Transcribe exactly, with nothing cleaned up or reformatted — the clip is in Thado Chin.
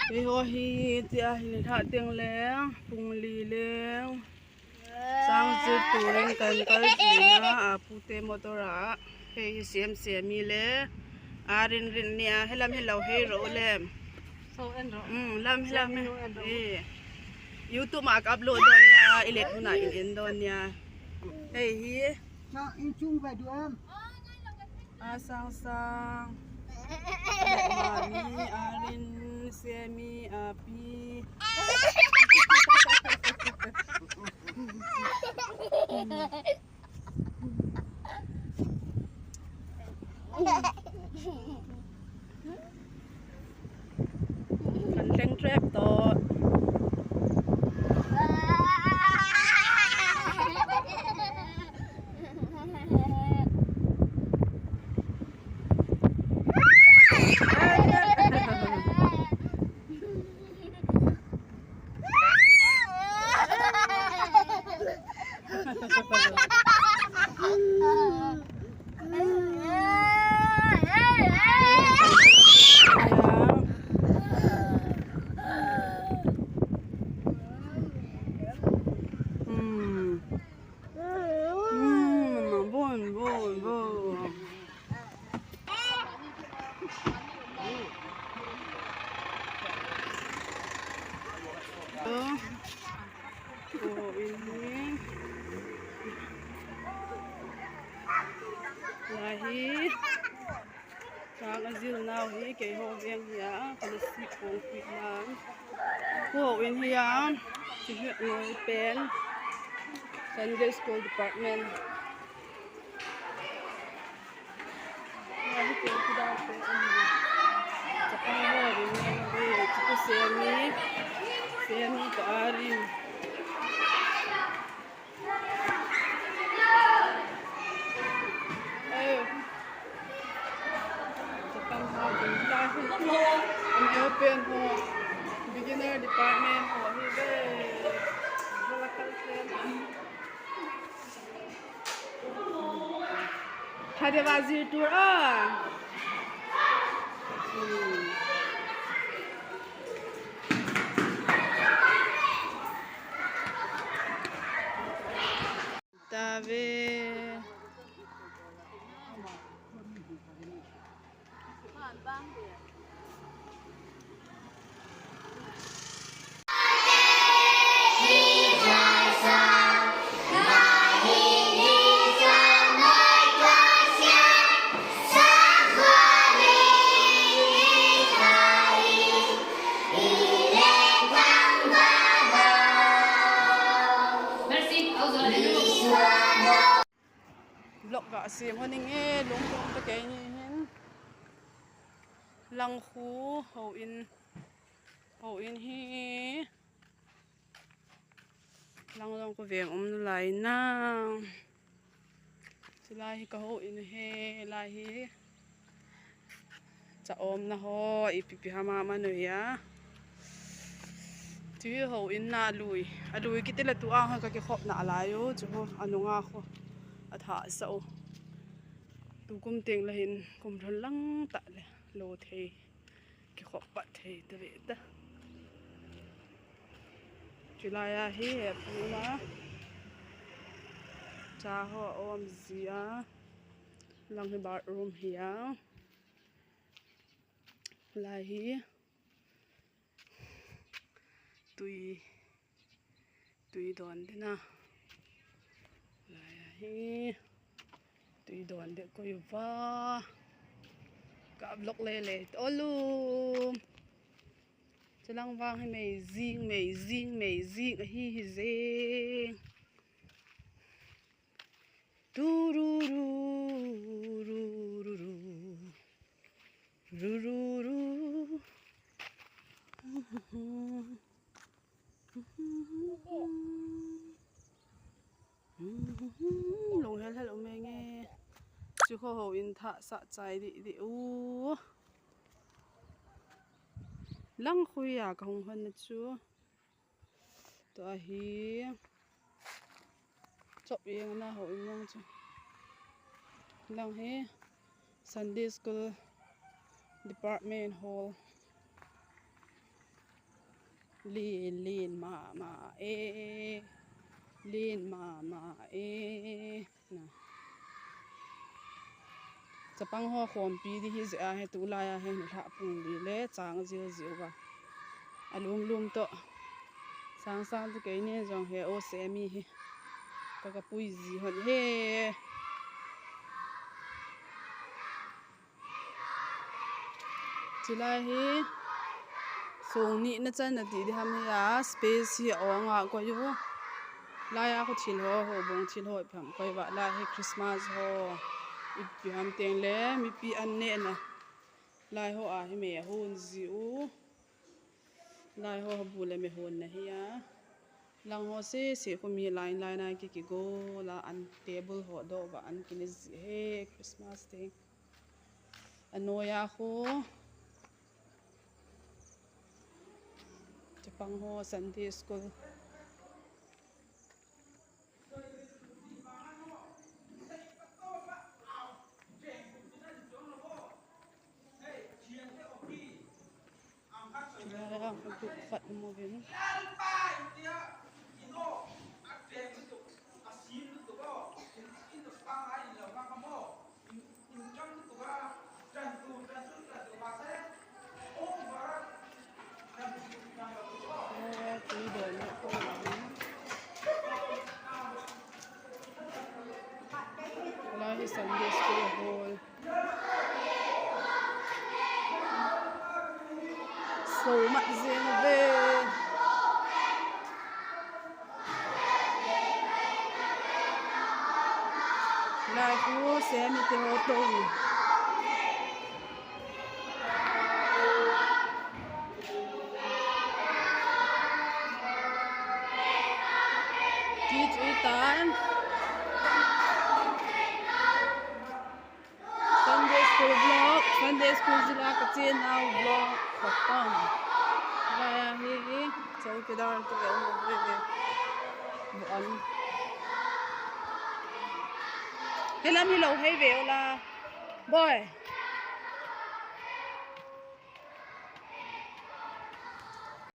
Keiho hi tia hin lha teng le pung li le sang chu turin kan kal china a pute motor a. Hei hi siam siam mi le a rin rin nia helam helo hei ro lem. So en ro. Um, lam helam. Siam mi ro en ro. Eh. YouTube ma ka upload don nia i let huna in en don nia. Hei hi. Sa in chung ba du em. A sang sang. Mami, Arin, Semi, Api. Kan leng trap to. Hmm. Hmm, bon, bon, bon. Oh, ini. Lahi. Sang a zil nau hi keiho veng hi a, kana sih kong pui nan. Kho in hi a, chi hi ngoi pen. Sunday School Department. Lahi kei kidang pen. Chapang ho rin nau hi, chiku Semi. Semi ka Arin. Beginner department ho hi ve. Thade va zil tur a. Hmm. Ta ve. Vlog ka sem ho ning e, lung lung ta kei ni hin. Lang khu ho in, ho in hi. Lang lang ko veng um nalai na. Chulai hi ka ho in he, lai hi. Cha omna ho, ipi pi hama manu hia. Chu ho in na lui. A lui kiti la tu a ho ka kikhop nalai u, chu ho, a nunga ho. A tha sa u. Tukum teng la hin, kum thon lang ta le, lo thei. Kikhop pat thei ta ve ta. Chulai a hi, he pu ma. Cha ho om zia. Lang hi bathroom hi a. Lai hi. Tui. Tui don ding a. Lai hi. Tui don ding koi uva. Ka vlog le le. Olum. Chulang vang hi amazing, amazing, amazing. Ahi hi jeng. Tururu, rururu, rururu. Lung hel hel um e nge. Chu kho ho in tha sa chai di di u. Lang khu a ka hung hon na chu. Tua hi chop jeng na ho in lang chu. Lang hi Sunday School Department Hall. Lin, lin mama e, lin mama e. Na. Chapang ho khompi di hi jeh a hi tulai a hi nilhah pung li le chang jil jil uva. Alum lum toh. Sang sang chu keini jong he o semi hi. Ka ka pui ji hon he. Chulai hi song nihna channa ti diham hi a space hi a ong a koi u. Lai a khu thil ho, houbung thil ho ipi ham koi uva. Lai hi Christmas ho ipi ham teng le mipi an nehna. Lai ho a hi me a hon ji u. Lai ho bu le me honna hi a. Lang ho sese khu mi line line a ki kigol a an table ho doh uva an kine ji he Christmas teng. Anoiya khu chapang ho Sunday school. Anoiya khu khat mo vin. Lai hi Sunday school hall. So mat jeng ve. Lai khu semi te ho toh. Ti chu i tan. Sunday school vlog, Sunday school jila ka chenau vlog khatam. Lai a hi hi, chowkidar te um ve ve. Bo an. Helam hi lo hei ve u la. Boy.